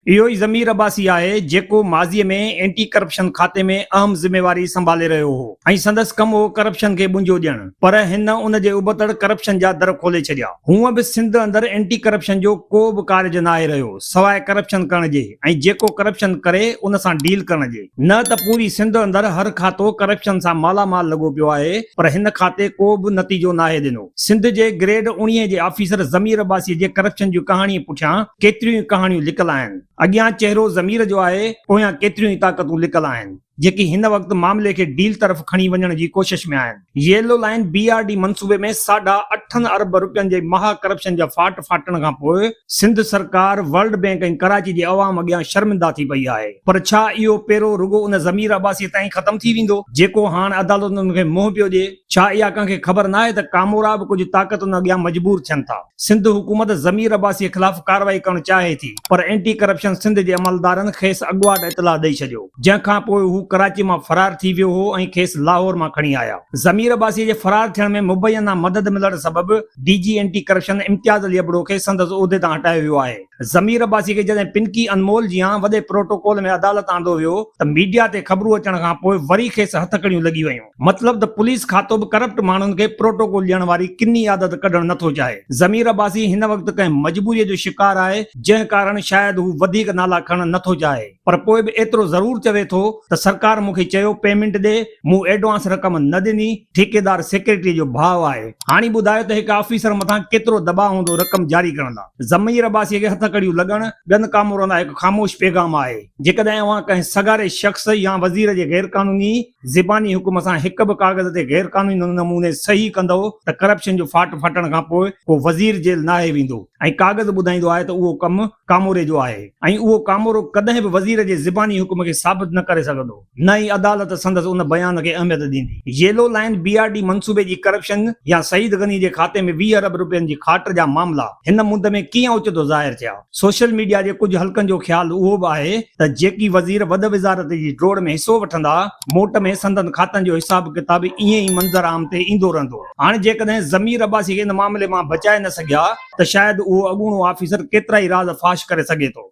اهو ئي ضمير عباسي آهي جيڪو ماضي ۾ اينٽي ڪرپشن کاتي ۾ اهم ذميواري سنڀالي رهيو هو ۽ سندس ڪم هو ڪرپشن کي ٻنجو ڏيڻ پر هن ان جي ابتڙ ڪرپشن جا در کولي ڇڏيا. هونء به سنڌ اندر اينٽي ڪرپشن جو ڪو به ڪارج ناهي رهيو سواء ڪرپشن ڪرڻ جي ۽ جيڪو ڪرپشن ڪري ان سان ڊيل ڪرڻ جي. نه ته پوري سنڌ اندر هر کاتو ڪرپشن سان مالا مال لڳو پيو آهي پر هن کاتي ڪو به نتيجو ناهي ڏنو. سنڌ جي گريڊ 19 جي آفيسر ضمير عباسيء جي ڪرپشن جي ڪهاڻيء پٺيان ڪيتريون ئي ڪهاڻيون لڪل آهن. اڳيان چهرو ضمير جو آهي، پويان ڪيتريون ئي طاقتون لڪل آهن، جيڪي هن وقت معاملي کي ڊيل طرف کڻي وڃڻ جي ڪوشش ۾ آهن. Yellow line B R D منصوبي ۾ ساڍا اٺن ارب رپين جي مها ڪرپشن جا ڦاٽ ڦاٽڻ کان پوء سنڌ سرڪار، ورلڊ بئنڪ ۽ ڪراچي جي عوام اڳيان شرمنده ٿي پئي آهي. پر ڇا اهو پيرو رڳو ان ضمير عباسيء تائين ختم ٿي ويندو، جيڪو هاڻ عدالتن کي منهن پيو ڏئي؟ ڇا اها ڪنهن کي خبر ناهي ته ڪامورا به ڪجهه طاقتن اڳيان مجبور ٿين ٿا. سنڌ حڪومت ضمير عباسيء خلاف ڪارروائي ڪرڻ چاهي ٿي پر اينٽي ڪرپشن سنڌ جي عملدارن کيس اڳواٽ اطلاع ڏئي ڇڏيو، جنهن کان پوء هو ڪراچي مان فرار ٿي ويو هو ۽ کيس لاهور مان کڻي آيا. ضمير عباسيء جي فرار ٿيڻ ۾ مبينا مدد ملڻ سبب D G anti corruption Imtiaz Ali Abro کي سندس عهدي تان هٽايو ويو آهي. ضمير عباسي کي جڏهن پنڪي انمول جيان وڏي پروٽوڪول ۾ عدالت آندو ويو ته ميڊيا تي خبرون اچڻ کان پوء وري کيس هٿڪڙيون لڳي ويون. مطلب ته پوليس کاتو به ڪرپٽ ماڻهن کي پروٽوڪول ڏيڻ واري ڪني عادت ڪڍڻ نٿو چاهي. ضمير عباسي هن وقت ڪنهن مجبوريء جو شڪار آهي جنهن ڪارڻ شايد هو وڌيڪ نالا کڻڻ نٿو چاهي پر پوء به ايترو ضرور چوي ٿو ته سرڪار مون کي چيو پيمنٽ ڏي، مون ايڊوانس رقم نه ڏني، ٺيڪيدار سيڪريٽري جو ڀاء آهي. هاڻي ٻڌايو ته هڪ آفيسر مٿان ڪيترو دٻاء هوندو رقم جاري ڪرڻ لا. ضمير عباسيء کي هٿڪڙيون لڳڻ ٻين ڪامورن لاء هڪ خاموش پيغام آهي. جيڪڏهن اوهان ڪنهن سگهاري شخص يا وزير جي غيرقانوني زباني حڪم سان هڪ به ڪاغذ تي غيرقانوني نموني صحيح ڪندؤ ته ڪرپشن جو ڦاٽ ڦٽڻ کان پوء ڪو وزير جيل ناهي ويندو ۽ ڪاغذ ٻڌائيندو آهي ته اهو ڪم ڪاموري جو آهي ۽ اهو ڪامورو ڪڏهن به وزير جي زباني حڪم کي ثابت نه ڪري سگهندو. نه ئي عدالت سندس ان بيان کي اهميت ڏيندي. Yellow line B R D منصوبي جي ڪرپشن يا سعيد غني جي کاتي ۾ 20 ارب رپين جي کاٽ جا معاملا هن مند ۾ ڪيئن اوچتو ظاهر ٿيا؟ سوشل ميڊيا جي ڪجهه حلقن جو خيال اهو به آهي ته جيڪي وزير وڏ وزارت جي ڊوڙ ۾ حصو وٺندا، موٽ ۾ سندن کاتن جو حساب ڪتاب ائين ئي منظر عام تي ايندو رهندو. هاڻ جيڪڏهن ضمير عباسي کي ان معاملي مان بچائي نه سگهيا ته شايد اهو اڳوڻو آفيسر ڪيترائي راز فاش ڪري سگهي ٿو.